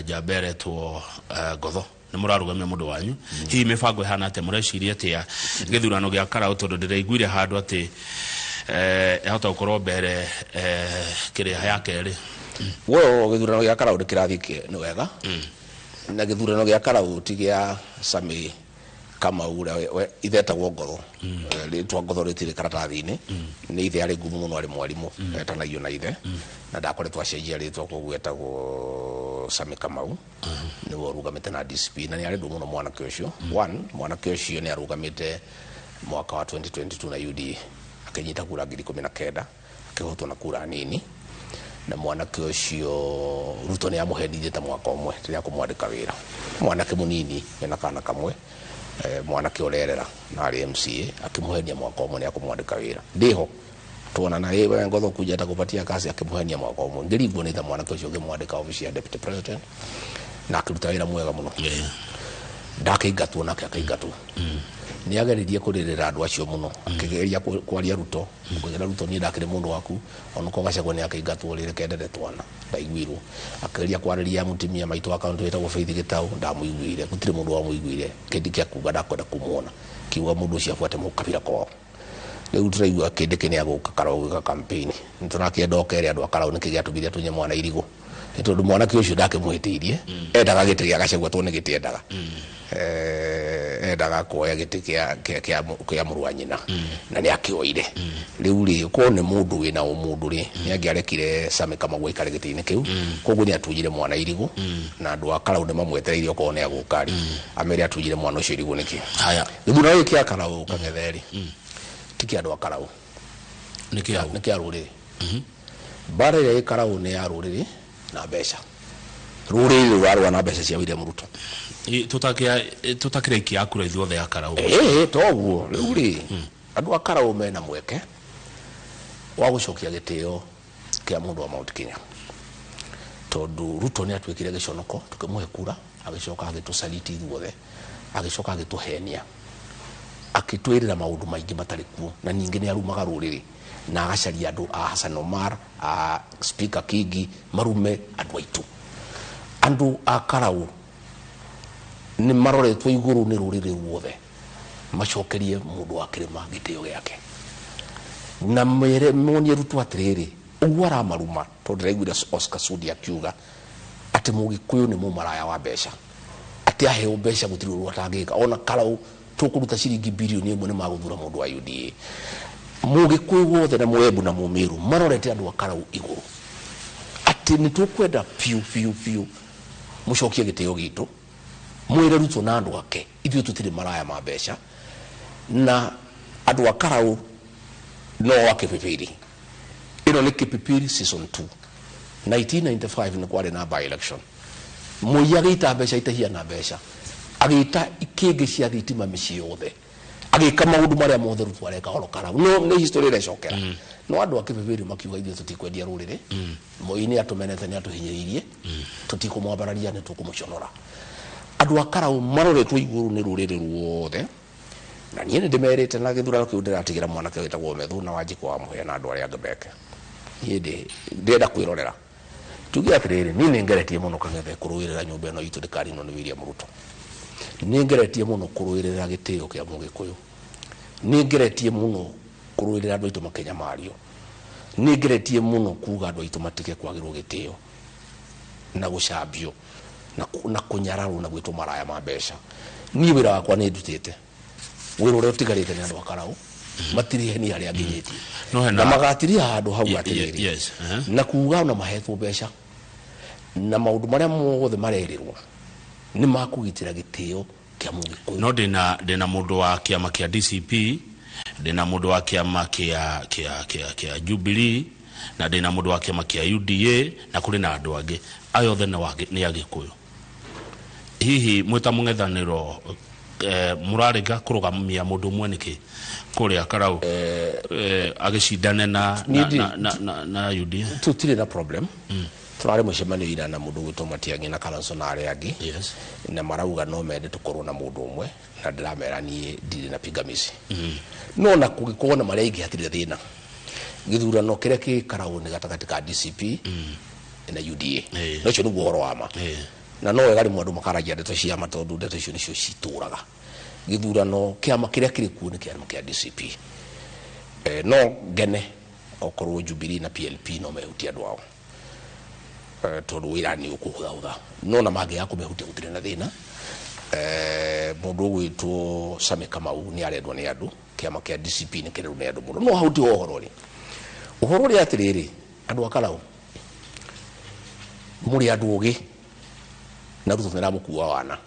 Njamba ĩretwo Ngotho nĩ mũrarũgamia mũndũ wanyu. Hihi mĩbango ĩhana atĩa, mũreciria atĩa gĩthurano gĩa Karau, tondũ ndĩraiguire handũ atĩ yahota gũkorwo mbere kĩrĩa ya kerĩ? We gĩthurano gĩa Karau nĩ kĩrathiĩ nĩ wega, na gĩthurano gĩa Karau ti gĩa Sami Kamau ũrĩa ithe etagwo Ngotho. Rĩtwa Ngotho rĩtirĩ karatathi-inĩ, nĩ ithe arĩ ngumo mũno, arĩ mwarimũ, etanagio na ithe na ndakoretwo acenjia rĩtwa, koguo etagwo Sami Kamau, nĩwe ũrũgamĩte na DCP na nĩ arendwo mũno mwanake ũcio. One, mwanake ũcio nĩ arũgamĩte mwaka wa 2022 na UDA, akĩnyita kura 19,000, akĩhotwo na kura nini. Na mwanake ũcio Ruto nĩ amũhenithie ta mwaka ũmwe rĩrĩa akũmwandĩka wĩra. Mwanake mũnini wĩna kana kamwe, mwanake ũrerera na arĩ MCA, akĩmũhenia mwaka ũmwe nĩ akũmwandĩka wĩra. Ndĩho tuonana, ĩ we Ngotho, kuja atakupatia kazi, akĩmũhenia mwaka ũmwe. Ngĩringwo nĩ tha mwanake ũcio ngĩmwandĩka obici ya deputy president na akĩruta wĩra mwega mũno. Ndakĩingatwo nake akaingatwo. Nĩ ageririe kũrĩrĩra andũ acio mũno, akĩgeria kwaria Ruto, kũgira Ruto niĩ ndakĩrĩ mũndũ waku, onokorwo Gachagua nĩ akĩingatwo rĩ, reke ndere twana. Ndaiguirwo akĩgeria kwarĩria mũtumia maitũ wa kaunti wĩtagwo Faith Gĩtaũ, ndamũiguire. Gũtirĩ mũndũ wamũiguire. Kĩndĩ kĩa kuga ndakwenda kumuona kiuga mũndũ ũcio abuate mũkabira kwao. Rĩu tũraigua Kindiki nĩ agũka Karau gwĩka campaign. Nĩ tũrakĩenda okere andũ a Karau nĩkĩ gĩatũmire atunye mwana irigũ, nĩ tondũ mwanake ũcio ndakĩmũhĩtĩirie, endaga gĩtĩ gĩa Gachagua to nĩ gĩtĩ endaga. Endaga kuoya gĩtĩ kĩa mũrũ wa nyina na nĩ akĩoire. Rĩu rĩ, korwo nĩ mũndũ wĩna ũmũndũ rĩ, nĩ angĩarekire Sami Kamau aikare gĩtĩ-inĩ kĩu. Koguo nĩ atunyire mwana irigũ na andũ a Karau nĩ mamwetereire okorwo nĩ agũka rĩ, amere atunyire mwana ũcio irigũ nĩkĩ. Haya. Gĩthurano gĩkĩ kĩa Karau, Kang'ethe, rĩ, ti kĩa andũ a Karau. Nĩ kĩa? Nĩ kĩa rũrĩrĩ. Mbara ĩrĩa ĩ Karau nĩ ya rũrĩrĩ na mbeca. Rũrĩrĩ rũrarũa na mbeca cia William Ruto. Tũtakĩraikia kura ithuothe a Karau. Ĩĩ, toguo. Rĩu rĩ, andũ a Karau mena mweke wa gũcokia gĩtĩo kĩa mũndũ wa Mount Kenya, tondũ Ruto nĩ atuĩkire gĩconoko. Tũkĩmũhe kura, agĩcoka agĩtũcariti ithuothe, agĩcoka agĩtũhenia, akĩtwĩrĩra maũndũ maingĩ matarĩ kuo, na ningĩ nĩ arumaga rũrĩrĩ na agacaria andũ a Hassan Omar, a Speaker Kingi, marume andũ aitũ. Andũ a Karau nĩ maroretwo igũrũ nĩ rũrĩrĩ ruothe macokerie mũndũ wa kĩrĩma gĩtĩo gĩake na mere monie Ruto atĩrĩrĩ, ũguo aramaruma, tondũ ndĩraiguire Oscar Sudi akiuga atĩ Mũgĩkũyũ nĩ mũmaraya wa mbeca, atĩ aheo mbeca gũtirĩ ũndũ atangĩka. Ona Karau tũkũruta ciringi 1 birioni nĩ magũthura mũndũ wa UDA. Mũgĩkũyũ wothe na Mũembu na Mũmĩru marorete andũ a Karau igũrũ atĩ nĩ tũkwenda biũ biũ biũ mũcokie gĩtĩo gitũ, mwĩre Ruto na andũ ake ithuĩ tũtirĩ maraya ma mbeca. Na andũ a Karau no wa Kipipiri, ĩno nĩ Kipipiri season 2. 1995 nĩ kwarĩ na by election, Moi agĩita mbeca itahiana mbeca, agĩita ikĩngĩ cia thitima mĩciĩ yothe, agĩka maũndũ marĩa mothe Ruto areka oro Karau. No nĩ history ĩrecokera. No andũ a Kipipiri makiuga ithuĩ tũtikwendia rũrĩrĩ. Moi nĩ atũmenete, nĩ atũhinyĩrĩirie, tũtikũmwambararia, nĩ tũkũmũconora. Andũ a Karau maroretwo igũrũ nĩ rũrĩrĩ ruothe, na niĩ nĩ ndĩmerĩte na gĩthurano kĩu ndĩratigĩra mwanake wĩtagwo Methu na Wanjikũ wa Mũhĩa na andũ arĩa angĩ meke. Niĩ ndĩrenda kwĩrorera. Tuge atĩrĩrĩ, niĩ nĩ ngeretie mũno, Kang'ethe, kũrũĩrĩra nyũmba ĩno itũ ndĩkaninwo nĩ William Ruto. Nĩ ngeretie mũno kũrũĩrĩra gĩtĩo kĩa Mũgĩkũyũ. Nĩ ngeretie mũno kũrũĩrĩra andũ aitũ makĩnyamario. Nĩ ngeretie mũno kuga andũ aitũ matige kwagĩrwo gĩtĩo na gũcambio na kũnyararwo na gwĩtwo maraya ma mbeca. Niĩ wĩra wakwa nĩ ndutĩte. Wĩra ũrĩa ũtigarĩte nĩ andũ a Karau matirihe ni harĩa nginyĩtie No hena na magatiria handũ hau atĩrĩrĩ, na kuga ona mahetwo mbeca na maũndũ marĩa mothe marerĩrwo nĩ makũgitĩra gĩtĩo kĩa Mũgĩkũyũ. No ndĩna mũndũ wa kĩama kĩa DCP, ndĩna mũndũ wa kĩama kĩa Jubilee, na ndĩna mũndũ wa kĩama kĩa UDA, na kũrĩ na andũ angĩ. Aya othe nĩ Agĩkũyũ. Hihi mwĩ ta mũng'ethanĩro mũrarega kũrũgamia mũndũ ũmwe nĩkĩ kũrĩa Karau agĩcindane Niĩ na UDA? Tũtirĩ na problem. Tũrarĩ mũcemanio ira na mũndũ gwĩtwo Matiang'i na Kalonzo na arĩa angĩ, na marauga no mende tũkorwo na mũndũ ũmwe, na ndĩramera niĩ ndirĩ na pingamizi. No na kũngĩkorwo na marĩa aingĩ hatirĩ thĩna. Gĩthurano kĩrĩa kĩ Karau nĩ gatagatĩ ka DCP na UDA. Na ũcio nĩguo ũhoro wa ma. Na no wega rĩmwe andũ makaragia ndeto cia ma tondũ ndeto icio nĩcio citũraga. Gĩthurano kĩama kĩrĩa kĩrĩ kuo nĩ kĩama kĩa DCP. No ngene okorwo Jubilee na PLP no mehutie andũ ao, tondũ wĩra nĩ ũkũhũthahũtha, no na mangĩaga kũmehutia gũtirĩ na thĩna. Mũndũ ũgwĩtwo Sami Kamau nĩ arendwo nĩ andũ, kĩama kĩa DCP nĩ kĩrendwo nĩ andũ mũno. No hau tiho ũhoro ũrĩ. Ũhoro ũrĩ atĩrĩrĩ, andũ a Karau mũrĩ andũ ogĩ na Ruto nĩ aramũkua wana.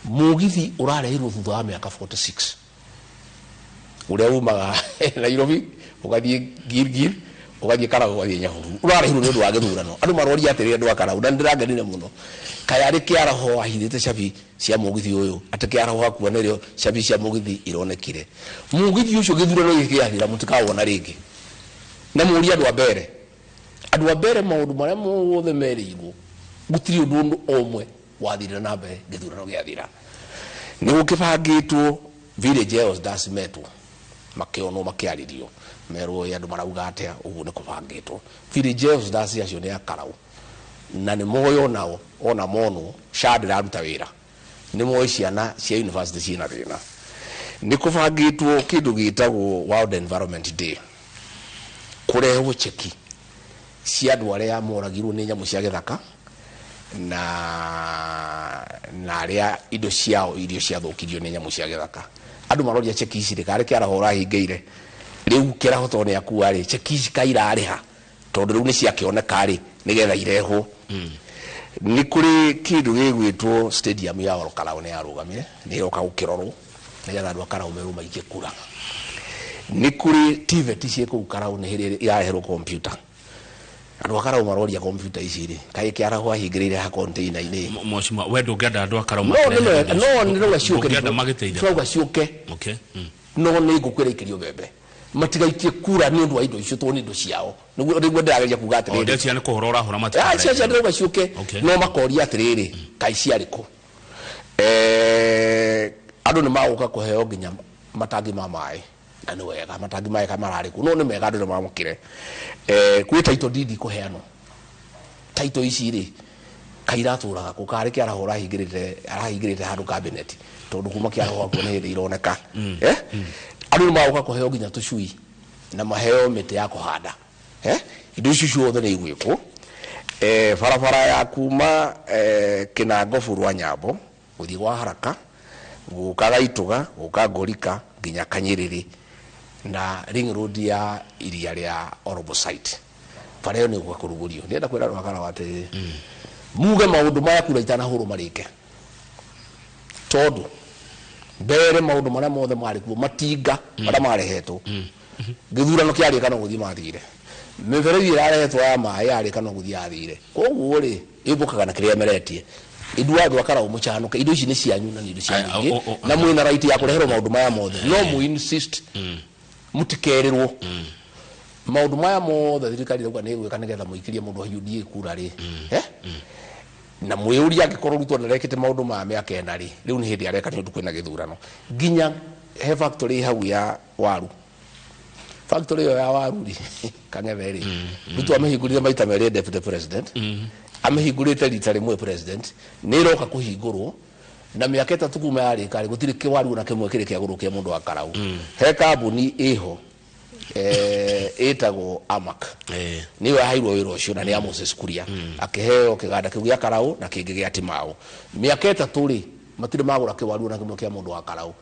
Mũgithi ũrarehirwo thutha wa mĩaka 46 ũrĩa umaga Nairobi ũgathiĩ Gilgil ũgathiĩ Karau ũgathiĩ Nyahururu, ũrarehirwo nĩ ũndũ wa gĩthurano. Andũ maroria atĩrĩrĩ, andũ a Karau, na nĩndĩragenire mũno, kaĩ arĩ kĩaraho wahithĩte cabi cia mũgithi ũyũ, atĩ kĩaraho hakua nĩrĩo cabi cia mũgithi ironekire. Mũgithi ũcio gĩthurano gĩkĩ gĩathira mũtikawona rĩngĩ. Na mũrie andũ a mbere, andũ a mbere maũndũ marĩa mothe merĩirwo gũtirĩ ũndũ ũmwe wathire na mbere gĩthurano gĩathira. Nĩ gũkĩbangĩtwo village elders metwo makĩonwo makĩarĩrio merwo andũ marauga atĩa, ũguo nĩ kũbangĩtwo. Village elders acio nĩ a Karau na nĩ moĩ onao, ona monwo SHA ndĩraruta wĩra, nĩ moĩ ciana cia university ciĩna thĩna. Nĩ kũbangĩtwo kĩndũ gĩtagwo World Environment Day, kũrehwo cheki cia andũ arĩa moragirwo nĩ nyamũ cia gĩthaka na arĩa indo ciao irio ciathũkirio nĩ nyamũ cia gĩthaka. Andũ maroria cheki ici rĩ, karĩ kĩaraho ũrahingĩire rĩu kĩaraho tondũ nĩ akua rĩ, cheki ici kairarĩha tondũ rĩu nĩ ciakĩoneka rĩ, nĩgetha irehwo. Nĩ kũrĩ kĩndũ gĩgwĩtwo stadium ya Ol Kalou nĩ yarũgamire, nĩ ĩroka gũkĩrorwo nĩgetha andũ a Karau merwo maikie kura. Nĩ kũrĩ TVET ciĩ kũu Karau nĩ hĩrĩ irareherwo computer. Andũ a Karau maroria computer ici rĩ, kaĩ kĩaraho ahingĩrĩire ha container-inĩ. Mheshimiwa, we ndũngĩenda andũ a Karau No nĩ no nĩ rauga ciũke, ndũngĩenda magĩteithia. Turauga ciũke. Okay. No nĩ ngũkwĩra ikĩrio mbembe matigaikie kura nĩ ũndũ wa indo icio tondũ nĩ indo ciao. Nĩguo ndĩrageria kuga O atĩrĩrĩ, ndecia nĩ kũhũra ũrahũra Ah, matikare. cia ndĩrauga ciũke. Okay. No makoria atĩrĩrĩ, kaĩ ciarĩ kũ? Andũ nĩ magũka kũheo nginya matangi ma maĩ, na nĩ wega matangi maĩ ka mararĩ kũ, no nĩ mega andũ nĩ mamũkĩre. Kwĩ title deed kũheanwo. Title ici rĩ, kaĩ iratũraga kũ? Karĩ kĩaraho arahingĩrĩte handũ cabinet, tondũ kuma kĩaraho hakuo nĩ hĩndĩ ironeka. Andũ nĩ magũka kũheo nginya tũcui na maheo mĩtĩ ya kũhanda. Indo icio ciothe nĩ igwĩkwo. Barabara ya kuma Kĩnangobu rwa Nyambo gũthiĩ gwa Haraka, gũka Gaitũga, gũka Ngorika nginya Kanyĩrĩrĩ na ring road ya iria rĩa Orobo site, bara ĩyo nĩ ĩgũka kũrugũrio. Ndĩrenda kwĩra andũ a Karau atĩrĩrĩ, muge maũndũ maya kura itanahũrwo marĩke, tondũ mbere maũndũ marĩa mothe marĩ kuo matinga marĩa marehetwo gĩthurano kĩarĩka no gũthiĩ mathire, mĩberethi ĩrarehetwo ya maĩ yarĩka no gũthiĩ yathire. Koguo rĩ, ĩmbũkaga na kĩrĩa ĩmeretie. Ithuĩ andũ a Karau mũcanũke, indo ici nĩ cianyu na nĩ indo cia mũingĩ, na mwĩna right ya kũreherwo maũndũ maya mothe, no mũ insist mũtikerĩrwo maũndũ maya mothe thirikari ĩrauga nĩ ĩgwĩka nĩgetha mũikĩrie mũndũ wa UDA kura rĩ. Na mwĩũrie angĩkorwo Ruto ndarekĩte maũndũ maya mĩaka ĩna rĩ, rĩu nĩ hĩndĩ areka nĩ ũndũ kwĩna gĩthurano. Nginya he factory hau ya waru, factory ĩyo ya waru rĩ, Kang'ethe rĩ, Ruto amĩhingũrire maita merĩ deputy president, amĩhingũrĩte rita rĩmwe president, nĩ ĩroka kũhingũrwo na mĩaka 3 kuma yarĩka rĩ, gũtirĩ kĩwaru ona kĩmwe kĩrĩ kĩagũrwo kĩa mũndũ wa Karau. He kambuni ĩho ĩtagwo Amac, nĩyo yaheirwo wĩra ũcio na nĩ ya Moses Kuria, akĩheo kĩganda kĩu gĩa Karau na kĩngĩ gĩa Timau. Mĩaka 3 rĩ, matirĩ magũra kĩwaru ona kĩmwe kĩa mũndũ wa Karau.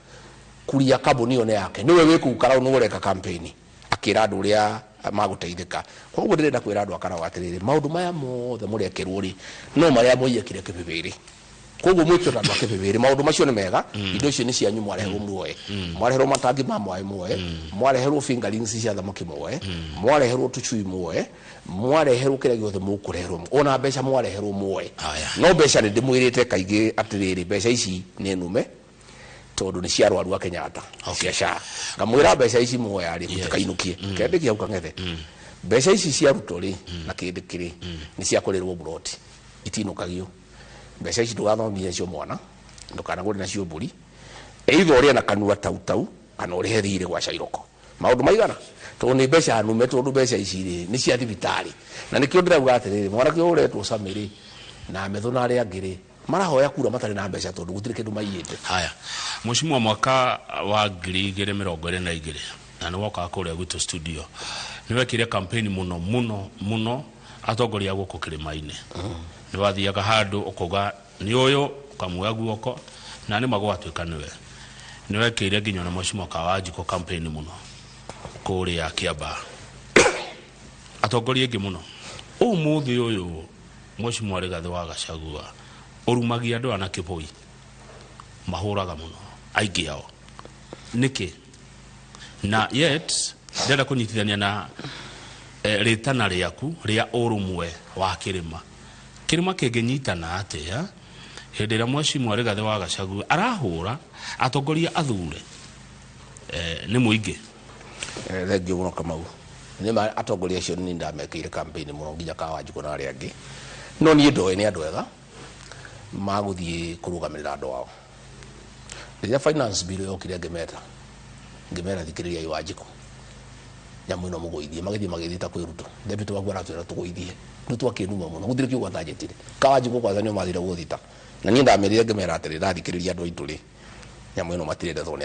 Kuria kambuni ĩyo nĩ yake, nĩwe wĩ kũu Karau, nĩwe ũreka campaign akĩra andũ ũrĩa magũteithĩka. Koguo ndĩrenda kwĩra andũ a Karau atĩrĩrĩ, maũndũ maya mothe mũrekerwo rĩ, no marĩa mwĩyekire kĩbĩbĩrĩ. Koguo mwĩkĩre andũ a kĩbĩbĩrĩ, maũndũ macio nĩ mega, indo icio nĩ cianyu, mwareherwo muoe, mwareherwo matangi ma maĩ muoe, mwareherwo fingerlings cia thamaki muoe, mwareherwo tũcui muoe, mwareherwo kĩrĩa gĩothe mũkũreherwo, ona mbeca mwareherwo muoe. No mbeca nĩ ndĩmwĩrĩte kaingĩ atĩrĩrĩ, mbeca ici nĩ nume tondũ nĩ cia arwaru a Kenyatta cia SHA. Ngamwĩra mbeca ici muoya rĩ, mũtikainũkie kĩandĩki hau Kang'ethe. Mbeca ici cia Ruto rĩ na kĩndĩ kĩrĩ nĩ cia kũrĩrwo buroti, itinũkagio. Mbeca ici ndũgathomithie nacio mwana, ndũkanagũre nacio mbũri, either ũrĩe na kanua tau tau kana ũrĩhe thirĩ gwa Cairoko. Maũndũ maigana tondũ nĩ mbeca nume, tondũ mbeca ici rĩ nĩ cia thibitarĩ. Na nĩkĩo ndĩrauga atĩrĩrĩ, mwanake ũyũ ũretwo Sami rĩ, Na Methu na arĩa angĩ rĩ, marahoya kura matarĩ na mbeca tondũ gũtirĩ kĩndũ maiyĩte. Haya, mheshimiwa, mwaka wa 2022 na nĩ wokaga kũrĩa gwitũ studio, nĩ wekire campaign mũno mũno mũno atongoria gũkũ kĩrĩma-inĩ. Nĩ wathiaga handũ ũkauga nĩ ũyũ, ũkamuoya guoko na nĩ magwatuĩka nĩwe. Nĩ wekĩire nginya ona mheshimiwa Kawanjikũ campaign mũno kũrĩa Kiambaa, atongoria aingĩ mũno. Ũmũthĩ ũyũ, mheshimiwa Rigathĩ wa Gachagua, ũrumagia andũ aya na kĩboi, mahũraga mũno aingĩ ao nĩkĩ? Na yet ndĩrenda kũnyitithania na rĩtana rĩaku rĩa ũrũmwe wa kĩrĩma. Kĩrĩma kĩngĩnyitana atĩa hĩndĩ ĩrĩa mheshimiwa Rigathĩ wa Gachagua arahũra atongoria athure nĩ mũingĩ? Thengiũ mũno, Kamau. Nĩ ma atongoria acio nĩ ndamekĩire campaign mũno, nginya Kawanjikũ na arĩa angĩ, no niĩ ndoĩ nĩ andũ ega magũthiĩ kũrũgamĩrĩra andũ ao. Rĩrĩa finance bill yokire, ngĩmeta, ngĩmera, "Thikĩrĩriai, Wanjikũ, nyamũ ĩno mũgũithie." Magĩthiĩ magĩthiĩ kwĩ Ruto. Deputy waku aratwĩra tũgũithie. Rĩu twakĩnuma mũno, gũtirĩ kiugo atanjĩtire. Kawanjikũ kwanza nĩo mathire gũthita, na niĩ ndamerire, ngĩmera atĩrĩ, ndathikĩrĩria andũ aitũ rĩ, nyamũ ĩno matirendetwo nĩ